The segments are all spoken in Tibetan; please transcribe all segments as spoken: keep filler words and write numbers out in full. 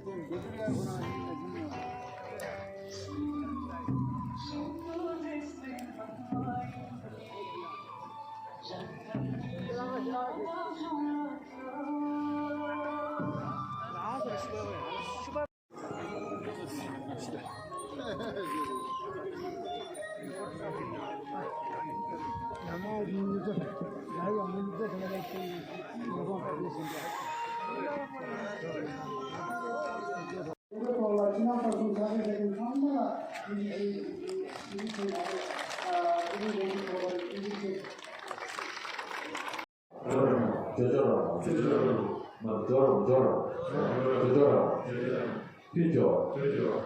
ཇོ་ཇོ་རང་། ཇོ་ཇོ་རང་། མ་ཇོ་རང་། ཇོ་རང་། ཇོ་ཇོ་རང་། ཕུན་ཇོ།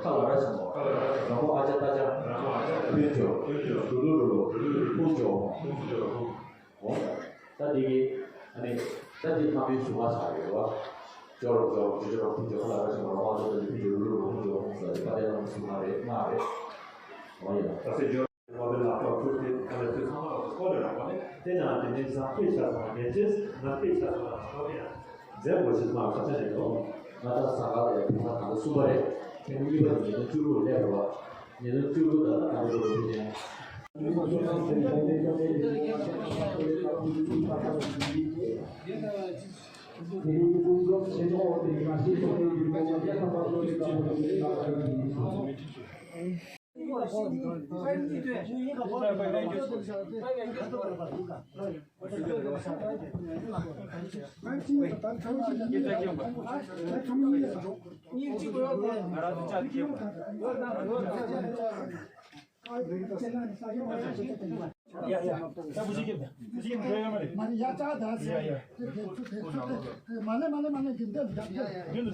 ཁ་ལ་ར་ཆེན་མོ། ར་མོ་ཨ་ཅག་ཏ་ཅག་ཕུན་ཇོ། རུ་རུ་རུ་རུ། ཕུན་ཇོ། འོ། ད་འདི་གི་ཨ་ནི་ད་འདི་ལྷ་མོའི་གཟུངས་སྔགས་ཆགས་ཡོད་པ། ཇོ་རང་། ཇོ་རང་། ཇོ་ཇོ་རང་། ཕུན་ཇོ། ཁ་ལ་ར་ཆེན་མོ། ར་མོ་ཨ་ཅག་ཏ་ཅག་ཕུན་ཇོ། རུ་རུ་རུ། ཕུན་ཇོ། ཟེར་ཏེ་དཔལ་ལྡན་ལྷ་མོའི་གཟུངས་སྔགས་རེད། སྔགས་རེད། འོ་ཡ། ད་སེ་ཇོ། མ་བུ་ལ་ཐོག་ཕུར་ཏེ་ཁ་ལ་ཚུལ་ཚང་མ་ལ་སྐོར་ལས་རག་པ་ནི་དེ་ན་དེ་ནས་བཟང་དཔེ་ཆ་ཚང་མ་མེད་ཚེ་ང་དཔེ་ཆ་ཚང་མ་ལ་ཐོག་ཡ་མཛད་དགོས་ཞེས་མ་ཁ་ཆ་ནས་ཡོང་། ང་ད་ས་ག་ལ་ཡ་ཕུ་ཐག་དང་གསུམ་པ་རེད། ཐེངས་གཉིས་པ་ཉིས་སྟོང་བཅུ་དྲུག་སླེབས་རོགས། ཉིས་སྟོང་བཅུ་དྲུག་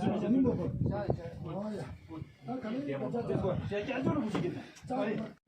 ད་ལྟ་གང་འགྲོ་རོགས་ཕུལ་ཅན།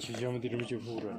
ཁྱི་ལྕམ་དེ་རིམ་གྱིས་ཕུག་ར།